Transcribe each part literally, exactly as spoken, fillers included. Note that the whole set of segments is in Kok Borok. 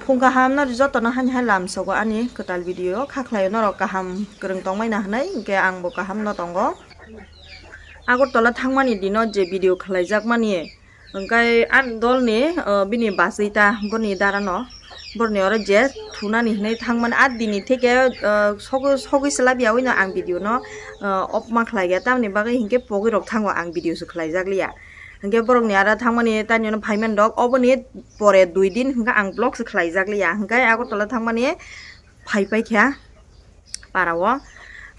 Phung kaham no jotono hani hai lamsogo ani kwtal video kha khlaio norok kaham kwrwng tongmani hinwi, hwnkhe angbo kaham no tongo. Agartala thangmani dino je video khlaijakmani, hwnkhe ani dolni, uh, bini bachwi ta boni darano, borni oro je thunani hinwi thangmani, a dini theke, uh, sogwi, sogwi se labiya wino ang video no, uh, off ma khlaiya, tamni bagwi hinkhe pogwi rok thango ang video se khlaijak liya. Hinkhe borokni aro thangmani taini hwnwi phaimani rok, oboni pore dui din hinkhe ang vlog se khlaijak liya. Hinkhe Agartala thangmani phai paikha parao.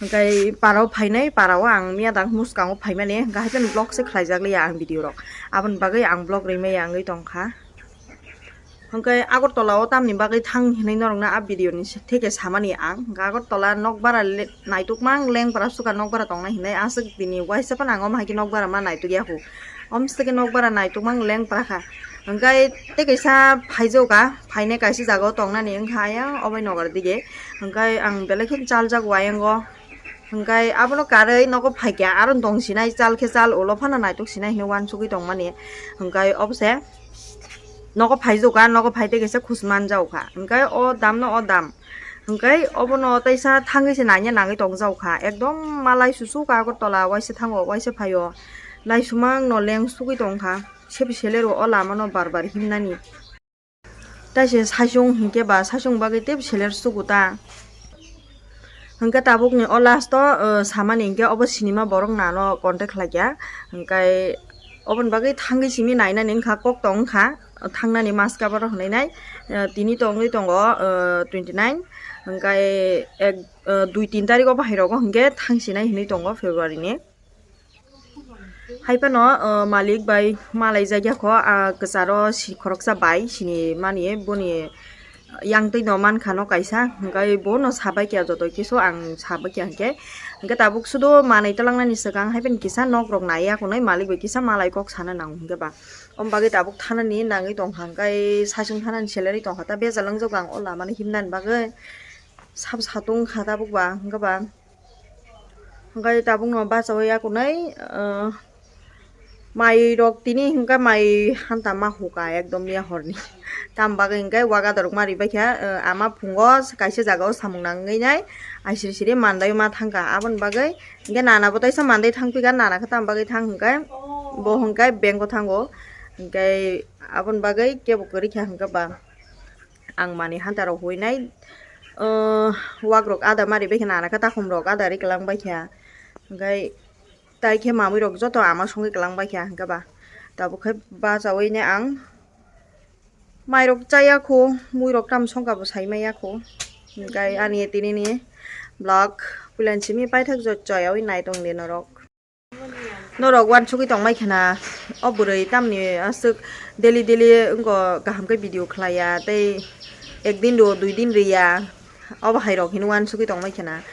Hinkhe parao phainai, parao ang miya dang mwskango phaimani, hinkhe haikhe vlog se khlaijak liya ang video rok. Aboni bagwi ang vlog rimaya wngwi tongkha. Hwnkhe Agartala o tamni bagwi thang hinwi norokno a video ni se-, theke samani ang. Hwnkhe Agartala nokbara le-, naitukmang lengpra suka nokbara tongnai hinwi aswk bini uaisa phano ang omo hai khe nokbara ma naituk ya kho. Omo se khe nokbara naitukmang lengpra kha. Hwnkhe tei kaisa phaijago ka, phainai kaisa jaga o tongnani wngkha ayang obai nogar dige. Hwnkhe ang belai khe chaljago ayang o. Hwnkhe abono karwi nogo phaikha, aro tong sinai chal khe chal ulo phano naituk sinai hinwi uansugwi tongmani. Hwnkhe obo se. Nogo phaijago ka, nogo phai tei kaisa khusman jago kha. Hwnkhe o dam no o dam. Hwnkhe obono teisa thangwi se nanya nangwi tongjago kha. Ekdom malai susu ka Agartala, waisa thango, waisa phaio. Laisumang no leng sugwi tongkha. Sepi selero o lama no bar bar himnani. Taise saichung hinkhe ba saichung bagwi tei seler sugo ta. Hwnkhe tabukni o last o, uh, samani hinkhe obo sinima borok nano contact khlaikha. Hwnkhe oboni bagwi thangwi simi nainani wngkha, kok tong wngkha, thangnani maska borok hinwi nai, uh, tini tongwi tongo, uh, twenty nine, hwnkhe ek, uh, dui tin tarik o bahai rogo hinkhe thangsinai hinwi tongo February ni. Hai phano, uh, malik bai malai jak ya kho, ah, kwcharo si-, khoroksa bai sinimani boni yang twi no mankha no kaisa, hwnkhe bo no sabai kya joto kisu ang sabai kya hwnkhe, hwnkhe tabuk sudo manwi twlangnani swkang hai phano kisa nok rok nai ya khonai malik bai kisa malai kok sana nango hwnkhe ba. Om bagwi tabuk thanani nangwi tongkha hwnkhe saichung thanani salary tongkha ta bejal wng jak ang o lama no himnani bagwi sab satung kha tabuk ba hwnkhe ba. Hwnkhe tabukno bachaui yakunai, ah, mai rok tini hwnkhe mai hanta ma huka ekdom ya horni. Tam bagwi hwnkhe waga dorok ma ribaikha, ah, ama phungo kaisa jagao samung nangwi nai aisiri siri mandai ma thangkha. Aboni bagwi hwnkhe nana bo taisa mandai thangphikha, nana khe tam bagwi thang hwnkhe bo hwnkhe bank o thango. Hwnkhe aboni bagwi kebo kwrwikha hwnkhe ba. Ang manwi hanta rok huinai, uh, wak rok ada mari bai kheno ana khe takhum rok ada ri kwlang bai kha. Hwnkhe tai khe mamui rok joto ama songwi kwlang bai kha hwnkhe ba. Tabuk khe bachaui nai ang mai rok chaya kho, mui rok tamo songkha bo sai maya kho. Hwnkhe ani tini ni vlog puila simi paithak joto chayaui nai tong di norok. Norok uansugwi tongbai khena, o bwrwi tamni aswk daily daily wngkha kaham khe video khlaiya, tei ek din rw dui din rwya, obo hai rok hinwi uansugwi tongbai khena.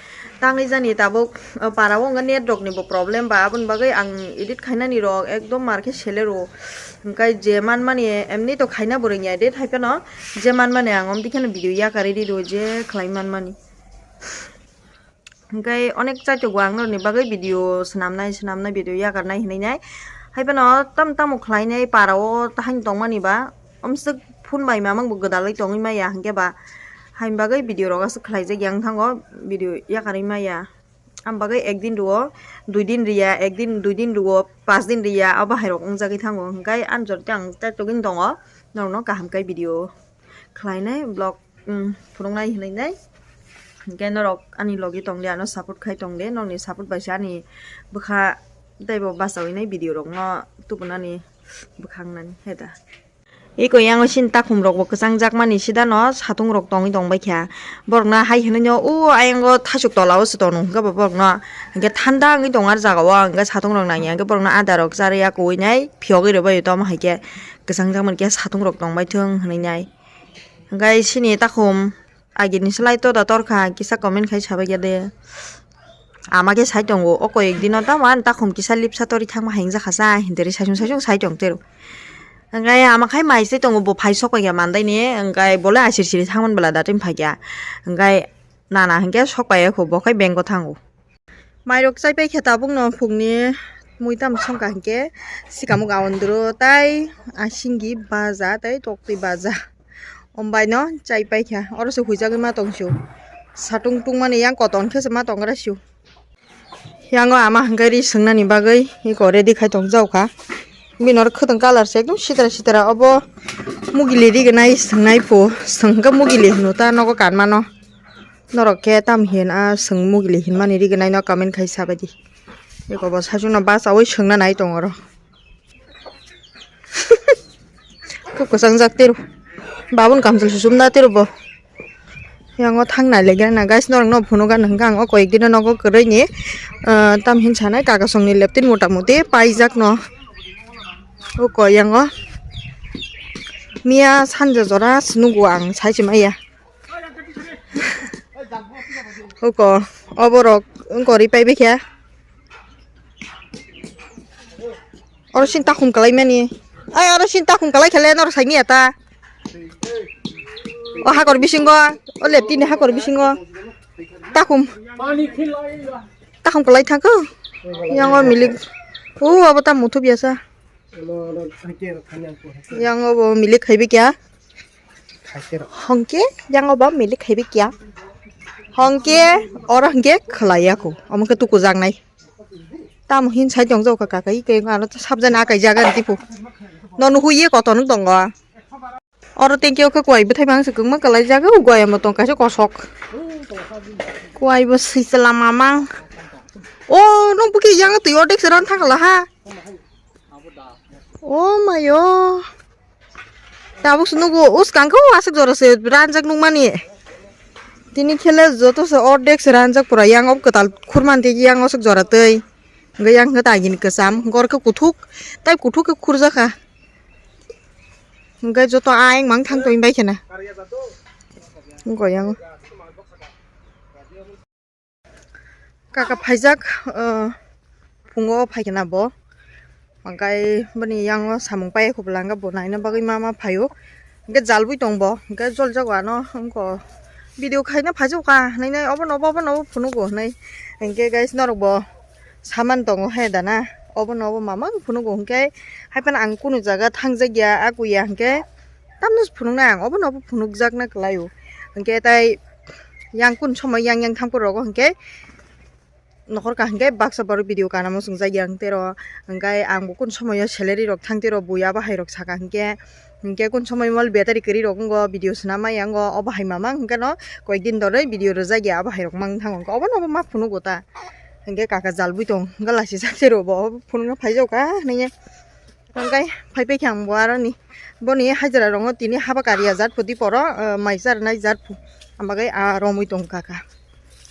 Tangwi jani tabuk, o, para o wngkha net rok ni bo problem ba, aboni bagwi ang edit khainani rok ekdom mar khe sele rw. Hwnkhe je manmani emni to khaina bo rwngya edit, hai phano je manmani ang omtwi kheno video yakarwi rw je khlai manmani. Hwnkhe onek chaitogo ang norokni bagwi video swnamnai, swnamnai video yakarnai hinwi nai. Hai phano tam tamo khlainai para o tahai tongmani ba, omswk phone bai mamang bo gwdalwi tongwi maya hwnkhe ba. Haini bagwi video rok aswk khlaijak yang thango, video yakarwi maya. Am bagwi ek din rw o, dui din rwya, ek din, dui din rw o, paanch din rwya, abo hai rok wngjagwi thango. Hwnkhe ani jora tei ang chaitogwi tongo, norokno kaham khe video khlainai vlog, um, phunuknai hinwi nai. Hwnkhe norok ani logi tongdi, ano support khai tongdi, nokni support bai se ani bwkha teibo bachaui nai video rokno tubunani bwkha wngnani heda. Eko yango sini takhum rok bo kwchang jakmani sida no satung rok tongwi tongbai kha. Borok no hai hinwi no o ayang o thasuk tola o se tong nung hwnkhe bo borok no hwnkhe thanda wngwi tong o jaga o hwnkhe satung rok nangya hwnkhe borok no ada rok charwi ya kuwi nai phiyogwi rwbaio tamo hai khe kwchang jakmani khe satung rok tongbai thung hinwi nai. Hwnkhe sini takhum agini slai toda torkha kisa comment khai sabaikya de. Ama khe sai tongo, o koi ek dino tamo ani takhum kisa lipsa tori thangma hai wngjakha sa, hindiri saichung saichung sai tong tero. Hwnkhe ama khai mai se tongo, bo phai sok paikha mandaini, hwnkhe bole asir siri thangmani bwla datim phaikha. Hwnkhe nana hwnkhe sok paiyakho, bo khai bank o thango. Mairok chaipai khe tabukno phungni mui tamo songkha hinkhe sikamo gaundro tai asinggi baja tai toktwi baja. Ombai no chai paikha, oro se huijagwi ma tong sio. Satung tungmani yang koton khe se ma tong gra sio. Yango ama hwnkhe ri swngnani bagwi iko ready khai tong jaukha. Bini oro khwtwng colour se ekdom sitra sitra, obo mugili rignai swngnai pho, swng hwnkhe mugili hwno ta nogo kanmano. Norok khe tam hin a swng mugili hinmani rignai no comment khai sabaidi. Iko bo saichung no bachaui swngna nai tong oro. Kok kwchang jak tiro. Babun kamchwlwi susum da tiro bo. Yango thang nai le gana guys, norok no phunuk gana hwnkha ang o koyek dino nogo kwrwi ni, ah, tam hin sanai kakasong ni leptin mota moti paijak no. O koyango miya sanja jora se nugo ang sai se maya. Huko oborok wngkori paibai khe. Oro sini takhum kalai mani. Ai, oro sini takhum kalai khele norok saini ya ta. O hakor bisingo, o leptini hakor bisingo. Takhum. Takhum kalai thangkho. Yango milik. O abo ta muthup yasa. Yango bo milik khaibi kya? Hongke, yango bo milik khaibi kya? Hongke, oro hongke khlaiya ko. Omo khe tuku jaknai. Tamo hin sai tong jao kaka, i khe ano sabjani akai jaga ni tipo. Nono hui ye koto nuk tongo. Oro tengke o khe kuai bwthai mang se kwbangma kwlai jaga, o guai amo tong kaisa kosok. Kuai bo swijla mamang. O, nung bukhe yang twi ordek se ran thangla ha. O mayo. Tabuk se nugo, uskang khe o aswk jora se ranjak nukmani. Tini khele joto se ordek se ranjak pura, yang o kwtal khurman tei yang o swk jora twi. Hwnkhe yang khe tagini kwcham, hwnkhe oro khe kuthuk, tei kuthuk khe khurjakha. Hwnkhe joto ayang mang thang tong bai khena. Hwnkhe yang kaka phaijak, ah, phungo phai khena bo. Hwnkhe bini yango samung pai khobla hwnkhe bo naina bagwi ma ma phaio. Hwnkhe jalbwi tong bo, hwnkhe jol jago ano, hwnkhe video khaina phaijakha hinwi nai obono obo, obono obo phunugo hinwi. Hwnkhe guys, norok bo saman tongo he dana, obono obo mamang phunugo, hwnkhe haiphano ang kunu jaga thangjakya, akuya hwnkhe tamno se phunuknai ang, obono obo phunukjakna kwlaio. Hwnkhe tai yang kunu somoi yang yang thangphuru rogo hwnkhe nohor kaham khe baksa borok video kanamo chwngjak yang tero, hwnkhe ang bo kun somoyo salary rok thang tero, bui abo hai rok saka hwnkhe, hwnkhe kun somoi mol battery kwrwi rok wngo, video swnam ma yango, obo hai mamang hwnkhe no koyek din doroi video rwjak ya, abo hai rok mang thango hwnkhe obono obo ma phunugo ta, hwnkhe kaka jalbwi tong hwnkhe lachi sak tero bo phunukna phaijago ka hinwi. Hwnkhe phai phai khe ang bo aroni, boni hajra rongo tini haba kariya jat phuti poro, ah, mai charnai jat phu, ambagai ah romwi tong kaka.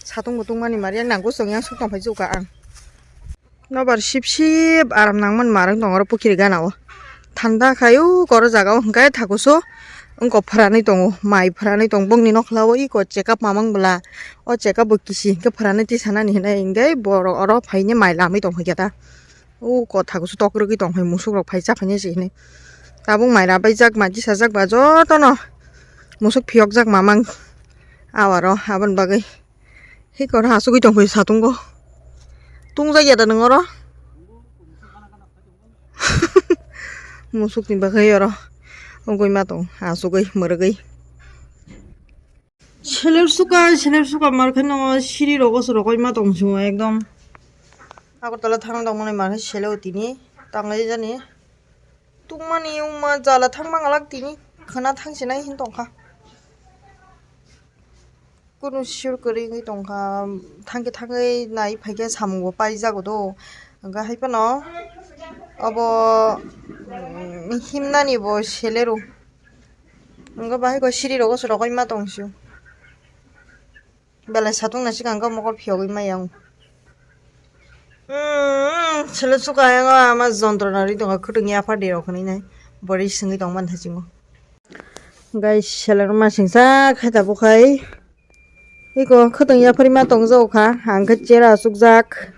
Satung bo tungmani mari ang nangkuk song yang suk tong phai jukha ang. Nobar sip sip aram nangmani marwng tong oro pukhiri gana o. Thanda khai o koro jaga o hwnkhe thakuso wngkok phwranwi tongo, mai phwranwi tong bongni nokla o iko check up mamang bwla. O check up bo kisi hwnkhe phwranwi tisanani hinwi hwnkhe borok oro phaini mai lamwi tong phai khe ta. O kotha kusu tok rwgwi tong phai, musuk rok phai cha phainai se hinwi. Tabuk mai rabaijak, mai tisajak ba jotono musuk phiyokjak mamang awaro aboni bagwi. Hikor ha asugwi tong phai satungo. Tungjakya da nwng oro? Musukni bagwi oro wngwi ma tong asugwi mwrwgwi. Seler suka, seler suka mar khe no siri rogo se rogoi ma tong sio ekdom. Agartala thang dong mani mar khe sele o tini tanglai jani. Tungmani wngma jala thang mangalak tini khwna thang sinai hin tongkha. Kunu sure kwrwi wngwi tongkha, thangkhe thangwi nai phaikhe samung bo paijago do. Hwnkhe haiphano obo, mm, himnani bo sele rw. Hwnkhe bahai khe siri rogo se rogoi ma tong sio. Belai satung nai swkang khe mokol phiyogwi maya wng. Hmm, sele suka yang ama jontro nari tongo, khwtwng yapha de rok hinwi nai. Bori swngwi tong man thachingo. Guys, sele ma singsa khai ta bukhai. Iko khwtwng yapharima tongjago kha, ang khe chera achukjak,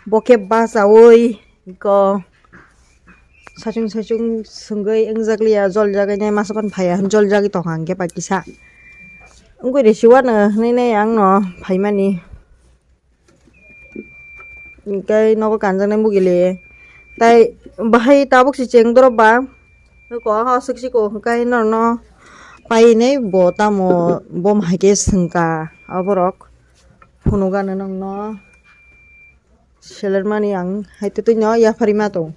bo khe bachaui iko saichung saichung swngwi wngjakliya, joljagwi nai masa phano phaiya hwn joljagwi tongkha ang khe bai kisa. Wngwi rw siwano hwnwi nai ang no phaimani. Hwnkhe nogo kanjaknai mugili. Tai bahai tabuk se cheng dorop ba. Ko ha sik siko hwnkhe norokno Painai bo tamo bom hai khe swngkha aborok phunukgano nokno seler mani ang hai twi no yapharwi ma tong.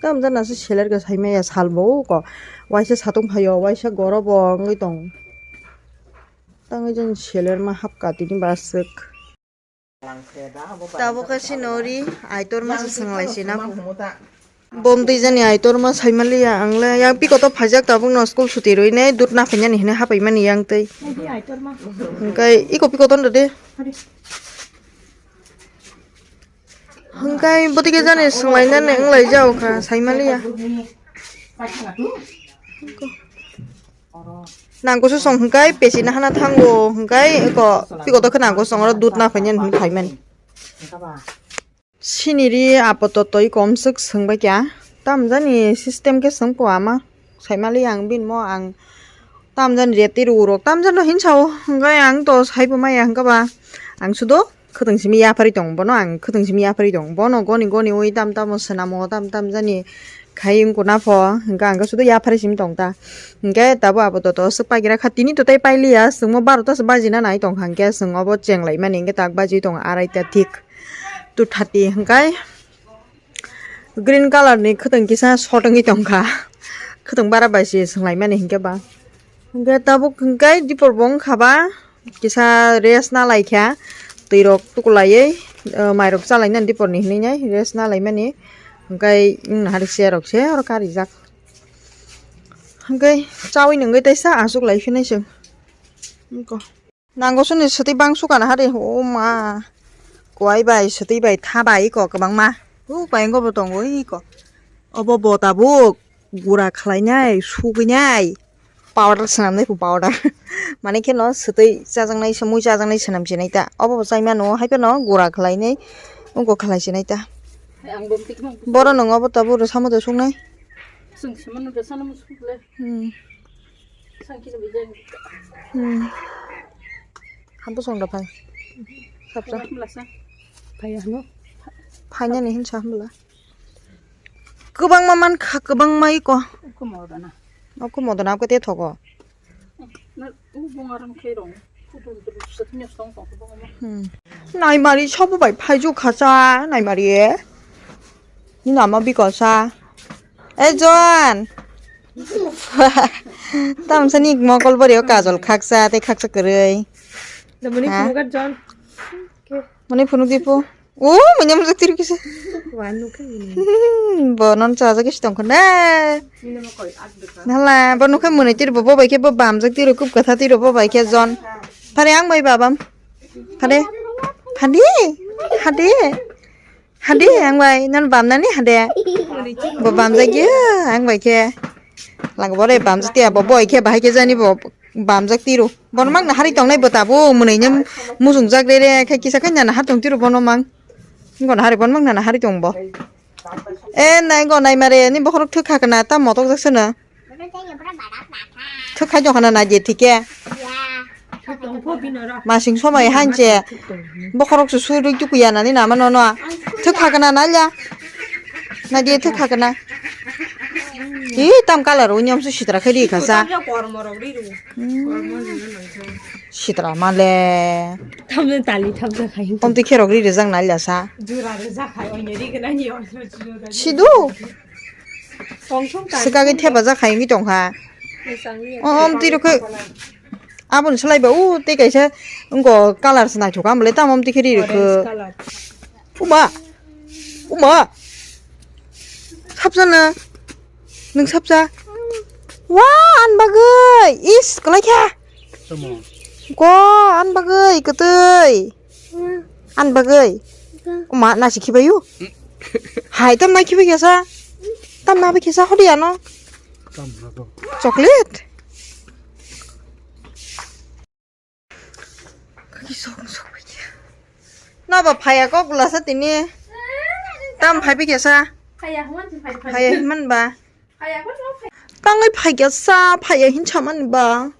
Tamo jani se seler khe sai maya sal bo ko waisa satung phaio waisa goro bo wngwi tong. Tangwi jani seler ma hapkha tini baswk. Tabuk khe sino ri aitor masa swnglai sina. Bom twi jani aitor ma saimaliya ang le yang piko to phaijak tabuk no school suti rwi ne dut na phainani hine hapai mani yang twi. Hwnkhe iko piko ton de. Hwnkhe botike jani swnglainani wnglai jao kha saimaliya. Nang kusu song hwnkhe pesi na hana thango hwnkhe eko piko to khwna ang kusu oro dut na phainani hwnwi phaimani. Siniri apato toi komswk swngbai kha. Tamjani system khe swngkho ama. Saimali ang bini mo ang tamjani reti rurok tamjano hinsao. Hwnkhe ang to saibo maya hwnkhe ba. Ang sudo khwtwng simi yapharwi tong bono ang khwtwng simi yapharwi tong bono goni goni ui tam tamo swnamo tam tamjani khai wngkuna pho hwnkhe ang khe sudo yapharwi simi tong ta. Hwnkhe tabo apato to swk paikira kha tini to tei pailiya swngmo barota se bajina nai tong kha hwnkhe swng obo chenglaimani hwnkhe tak baji tong araita thik. Two thirty hwnkhe green colour ni khwtwng kisa sotongwi tongkha. Khwtwng bara bai se swnglaimani hwnkhe ba. Hwnkhe tabuk hwnkhe dipor bo wngkha ba kisa rest na laikha. Twi rok tukulaiwi, eh, mai rok chalainani dipor ni hinwi nai rest na laimani. Hwnkhe wng naharwi chair rok se oro karijak. Hwnkhe chawi nungwi teisa achuk lai phinai chwng. Wngkha. Nango soni swtwi bang sukana hari o ma. Kuai bai swtwi bai tha bai iko kwbangma. Huk bai wngbo tongo iko. Obo bo tabuk gura khlainai suginai powder swnamnai pu powder. Mani kheno swtwi chajaknai se mui chajaknai swnam sinai ta. Obo bo chaimano hai phano gura khlainai wngko khlai sinai ta. Boro nongo obo tabuk rwsamo de suknai. Hmm. Hmm. Habu song da phai. Sapsa. Phai ano. Phai nani hin sa hamla. Kwbangma man kha, kwbangma iko. Uko modona. Uko modona, uko te thogo. Na, u bonga rang khe rong. Kutu kutu sat nyos tong tong kwbangma. Hmm. Naimari sobo bai phai ju khacha, naimari. Ni nama bikosa. E Joan. Tamsa ni mokol bari o kajol khaksa tei khaksa kwrwi. Namuni ha? Phunukar Joan. Mani phunuk dipo. O manya mujak tiru kisa. Wa nukhe muni. Bo non chaja kisi tongkha na. Nini mo koi ak dukha. Nala bo nukhe muni tiru bo bai khe bo bamjak tiru kup katha tiru bo bai khe Joan. Phare ang bai babam. Phare. Phade. Phade. Hade, ang bai, non bamnani hade. Bo bamjak ya, ang bai khe. Lang bore bamjak tiya, bo boi khe, bahai khe jani bo bamjak tiru. Bon mang na hari tongnai bo tabu, mwnai nyam musung jak re re, khe kisa khe na hari tong tiru bono mang. Ngo na hari bon mang na hari tong bo. E, nai go nai mare, ni bokhorok thwk kha kana, ta motok jak seno. Thwk khai jokha na naidi thike. Masing somai hanse. Bokhorok su sui rui tukuya nani nama nono. Thwk kha kana nalya. Naidi thwk kha kana. Hi tam colour o nyom su sitra khai ri kha sa. Sitra male. Thamjak tali thamjak khai. Omtwi kherok ri rijak nalya sa. Jura rijak khai oine ri gwnani. Sidu. Song song tali. Swkagwi thepajak khai wngwi tongkha. Mwsang ri. O, omtwi rokhe. Aboni swlaiba u tei kaisa wngkha colour se naithok kha, amle tamo omtwi khe ri rokhe. Orange colour. Uma! Uma! Sapsa na? Nwng sapsa? Wa, an bagwi! Is, kwlai kha! Tamo? Go, an bagwi, kwtwi! An bagwi? Uma, nasi khibayu? Hai, tam nai khibai kha sa? Tam na bai kha sa, hodi ano? Tam na to. Chocolate? Kaki sok sok bai khe. No ba phaya kok bwla sa tini. Tam phai bai khe sa. Phaya hwnman si phai phai. Phaya hwnman ba. Phaya ko no phai. Tangwi phai khe sa phaya hin sa man ba.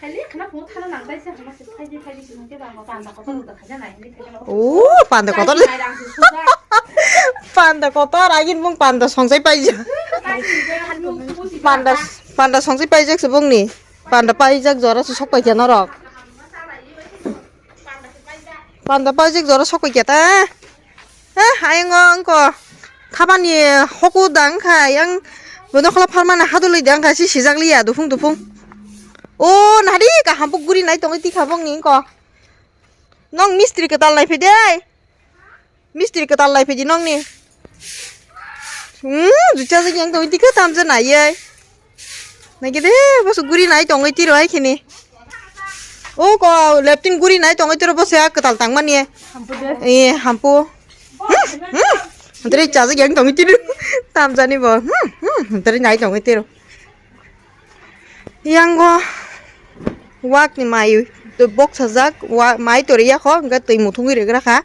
Phai le khna phung thana nang dai sa hwnma se phai di phai di sung khe ba ma panda ko to da khaja nai ni phai khe no. O panda kotor. Nai rang su su da. Panda kotor agin mung panda songsai paijak. Nai si de han ko mu si. Panda panda songsai paijak se bungni. Panda paijak jora se sok paikha norok. Panda paijak jora sok paikha ta. Ha, ayang o wngko. Khabani hoku da wngkha, yang bono kholo pharmani hadulwi da wngkha, si sijak liya, dufung dufung. O, nari kaham bo guri nai tongwi tikha bongni wngko. Nong mistri kwtal nai phai de. Mistri kwtal lai phidi nongni. Hmm, jucha jagi ang tongwi tikha tamja naiye. Naikhe de, boso guri nai tongwi tiro hai khini. O ko leptin guri nai tongwi tiro boso ya kwtal tangmani. Hampu de. Eh, hampu. Hmm, hmm. Antre cha jagi ang tongwi tiro. Tamjani bo. Hmm, hmm. Antre nai tongwi tiro. Yango wakni mai to boksajak, wa-, mai toriya kho, hwnkhe twi muthungwi rwgra kha.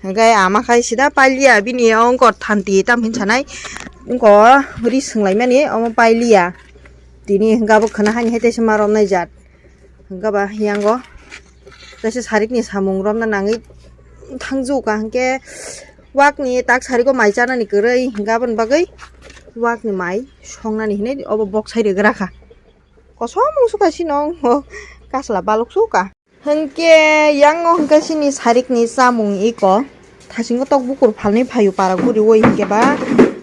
Hwnkhe ama khai sida pailiya bini ongkor thanti tam hin sanai. Ongkor ri swnglaimani omo pailiya. Tini hwnkhe abo khwna hani hai teisa ma romnai jat. Hwnkhe ba yango kaisa sarikni samung romna nangwi thangju ka hwnkhe wakni tak sariko mai chanani kwrwi hwnkhe aboni bagwi wakni mai songnani hinwi obo boksai rwgra kha. Kosom wngsuka sino kasla baluk suka. Hwnkhe yango hwnkhe sini sarikni chamung iko. Thasingo tok bukur phalnwi phaio para guri oi hwnkhe ba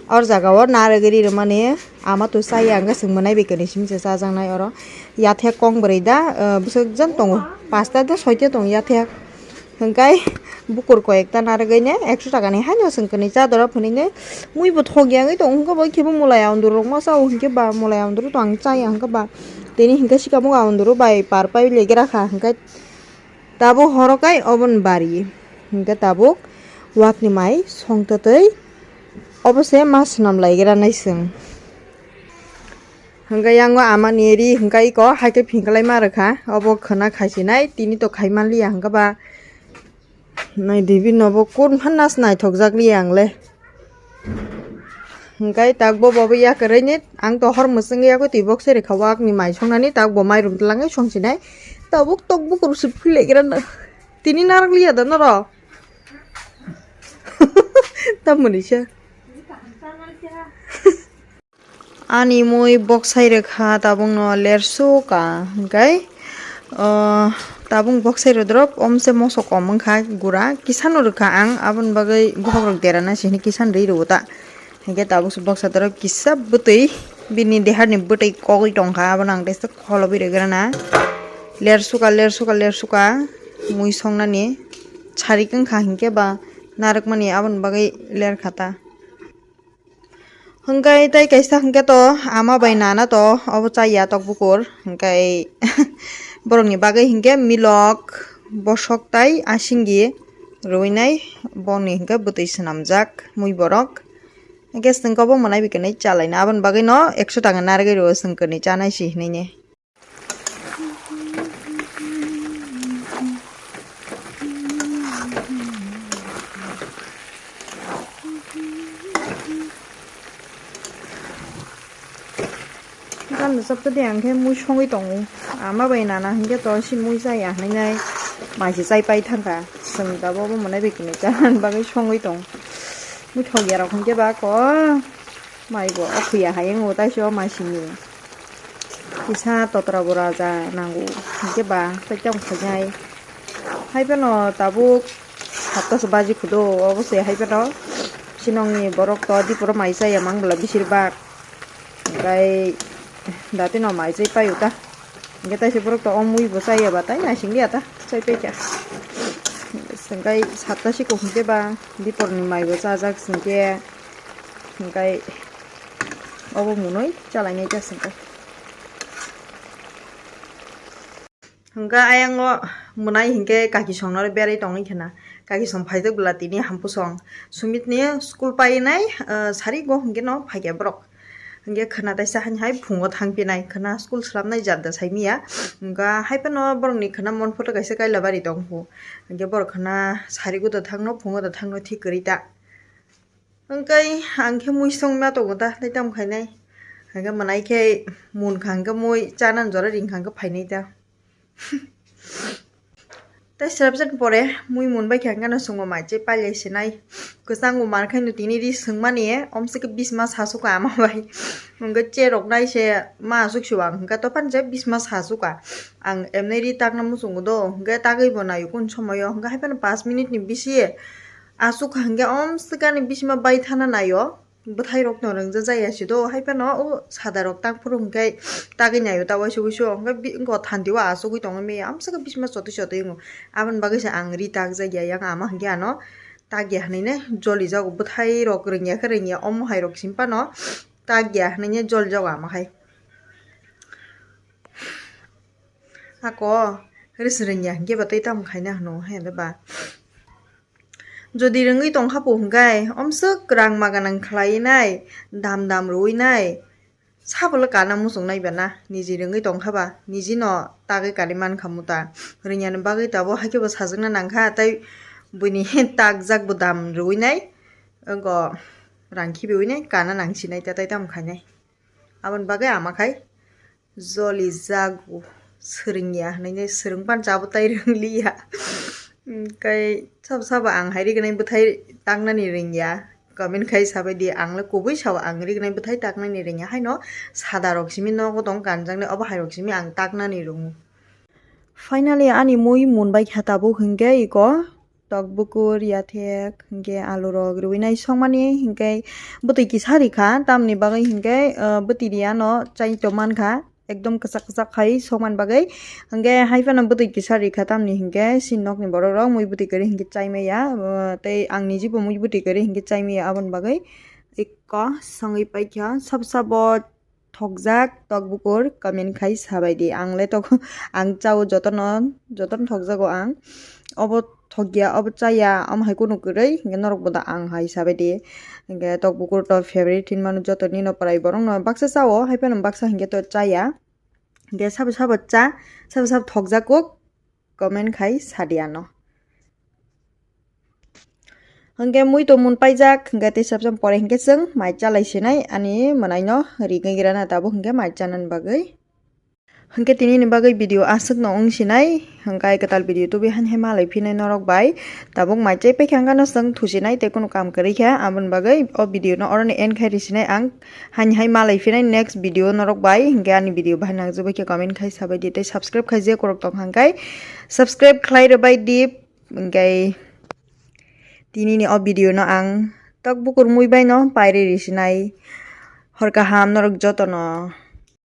or jaga o narwgwi ri rwmani ama to chaya hwnkhe chwng mwnai bai kwrwi simi se chajaknai oro. Yathek kong bwrwi da, ah, bwswk jan tongo. Pasta da soita tongo yathek. Hwnkhe bukur koi ekta narwgwi ne ekso taka ni haino chwng kwnwi cha doro phunui ne mui bo thok ya wngwi tongo hwnkhe bo khe bo mulai aunduru rok ma cha o hwnkhe ba mulai aunduru to ang chaya hwnkhe ba tini hwnkhe sikamo aunduru bai par pai legra kha hwnkhe. Tabuk horo kai oboni bari. Hwnkhe tabuk wakni mai songtwtwi obo se ma swnam laigra nai chwng. Hwnkhe yango amani ri hwnkhe iko hai khe phingklai ma rwkha. Obo khwna khaisinai tini to khai manliya hwnkhe ba nai dibi nobo kun phan nas naithok jak liya ang le. Hwnkhe tak bo bo ya kwrwi ni ang to hor mwswngwi yakwi twi boksai rwkha o akni mai songnani tak bo mairum twlangwi songsinai tabuk tok bukur se philaigra na tini narak liya da norok tamoni se ani mui boksai rwkha tabukno lersuka hwnkhe. O, tabuk boksai rw drop, omse moso kom wngkha gura, kisano rwkha ang, aboni bagwi bokhok rok dera nai se hwnwi kisan rwi rwo ta. Hwnkhe tabuk se boksa drop kisa bwtwi, bini deharni bwtwi kogwi tongkha, abono ang teisa kholobwi rwgrana. Lersuka, lersuka, lersuka, mui songnani sarik wngkha hwnkhe ba narwkmani, aboni bagwi lerkha ta. Hwnkhe tei kaisa hwnkhe to ama bai nana to obo chaya tok bukur. Hwnkhe borokni bagwi hwnkhe milok, bosok tai asinggi rwinai bongni hwnkhe bwtwi swnamjak mui borok. Hwnkhe chwng kobo mwnai bai kwnwi chalaina aboni bagwino ekso taka narwgwi rwo chwng kwnwi chanai si hwnwi. Gana chapta de ang khe mui songwi tongo. Ama bai nana hwnkhe to si mui chaya hwnwi nai mai se chai pai thangkha. Chwng tabuk obo mwnai bai kwnwi chana bagwi songwi tong. Mui thok ya rok hwnkhe ba ko. Mai bo okhuya hai wngo, taiso mai simi kisa totra bo raja nango, hwnkhe ba tei tamo khainai. Hai phano tabuk satta se baji khudo, obo se hai phano sinongni borok to diporo mai chaya mang bwla bisir bak, hwnkhe dati no mai chai paio ta. Hwnkhe taisa borok to o mui bo chaya ba tai naising liya ta, chai paikha. Hwnkhe satta sikok hwnkhe ba diporni mai bo chajak hwnkhe, hwnkhe obo mwnwi chalainai ta hwnkhe. Hwnkhe ayang o mwnai hwnkhe kaki songno berai tongwi khena. Kaki song phaijak bwla tini hampusong. Sumitni school painai, ah, sari go hwnkhe no phaikha borok. Hwnkhe khwna taisa hani hai phungo thangpinai, khwna school swlamnai jat da saimiya. Hwnkha hai phano borokni khwna mon photo kaisa kaila bari tongphu. Hwnkhe borok khwna sari go da thangno, phungo da thangno thik kwrwi ta. Hwnkhe ang khe mui songma tongo ta, tei tamo khainai. Hwnkhe mwnai khe munkha hwnkhe mui chanani jora ringkha hwnkhe phainai ta. Tei srapjani pore mui mun bai khe hwnkhe no chwngbo mai chai pailai sinai. Kwchangbo mankhai no tini ri swngmani, omsike bisma sasuka ama bai. Hwnkhe cherok nai se ma aswk se ang hwnkhe tophani se bisma sasuka. Ang emnai ri takna muchungo do, hwnkhe tagwi bo naio kun somoyo, hwnkhe haiphano pash minute ni bisi aswk hwnkhe omsikani bisma bai thana naio. Bwthairokno rwngja jaya se do, haiphano o sadarok tang phuru hwnkhe tagwi naio ta uaisa uiso, hwnkhe bi-, wngkha thanti o achugwi tongwi maya, amsaka bisma chotwi chotwi wngo. Aboni bagwi se ang ri takjakya, yang ama hwnkhe ano takya hwnwi ne jolijago, bwthairok rwngya khe rwngya, omo hairok simi phano takya hwnwi ne jolijago ama hai. Ako ris rwngya hwnkhe ba tei tamo khaina hwno he ba. Jodi rwngwi tongkha po hwnkhe, omswk rang ma ganang khlai nai, dam dam rwui nai, sabolo kana muchung nai ba na, niji rwngwi tongkha ba, niji no tagwi kanwi mankha muta. Rwngya ni bagwi tabuk haikhe bo sajwkna nangkha, tei buini takjak bo dam rwui nai, wngkha rang khibiui nai, kana nang sinai ta, tei tamo khainai. Aboni bagwi ama khai joli jago, swrwngya hwnwi swrwng pan chabo tai rwngliya. Hwnkhe sabo sabo ang hai rignai bwthai taknani rwngya, comment khai sabai di, ang le kubui sao ang rignai bwthai taknani rwngya, haino sadarok simi nogo tong kanjaknai, obo hairok simi ang taknani rwngo. Finally ani mui mun bai kha tabuk hwnkhe iko tok bukur, yathek, hwnkhe alu rok rwui nai songmani, hwnkhe bwtwi kisa rikha, tamni bagwi hwnkhe, ah, bwtwi riyano chai tongmankha, ekdom kwchak kwchak khai songmani bagwi. Hwnkhe haiphano bwtwi kisa rikha, tamni hwnkhe chini nokni borok rok mui bwtwi kwrwi hwnkhe chai maya, ah, tei ang nijibo mui bwtwi kwrwi hwnkhe chai maya, aboni bagwi ekka songwi paikha. Sabo sabo thokjak tok bukur comment khai sabai di. Ang le tok, ang chao jotono, jotono thokjago ang. Obo thokya, obo chaya, omo hai kunu kwrwi, hwnkhe norok bo da ang hai sabai di. Hwnkhe tok bukur to favorite hinmano jotoni no prai borok no baksa chao, hai phano baksa hwnkhe to chaya. Hwnkhe sabo sabo cha, sabo sabo thokjak kuk. Comment khai sadi ano. Hwnkhe mui to mun paijak, hwnkhe tei sabjam pore hwnkhe chwng mai chalai sinai ani mwnaino rigwi grana tabuk hwnkhe mai chanani bagwi. Hwnkhe tini ni bagwi video aswk no wng sinai, hwnkhe kwtal video tubui han hai malai phinai norok bai. Tabuk mai chai paikha hwnkhe no chwng thusinai tei kunu kam kwrwi kha, aboni bagwi o video no oro ni end khai risinai ang. Hani hai malai phinai next video norok bai, hwnkhe ani video bahai nangjak bai khe comment khai sabai di tei subscribe khai je korok tong hwnkhe subscribe khlai rwbai di, hwnkhe tini ni o video no ang tok bukur mui bai no pairi risinai. Hor kaham norok jotono.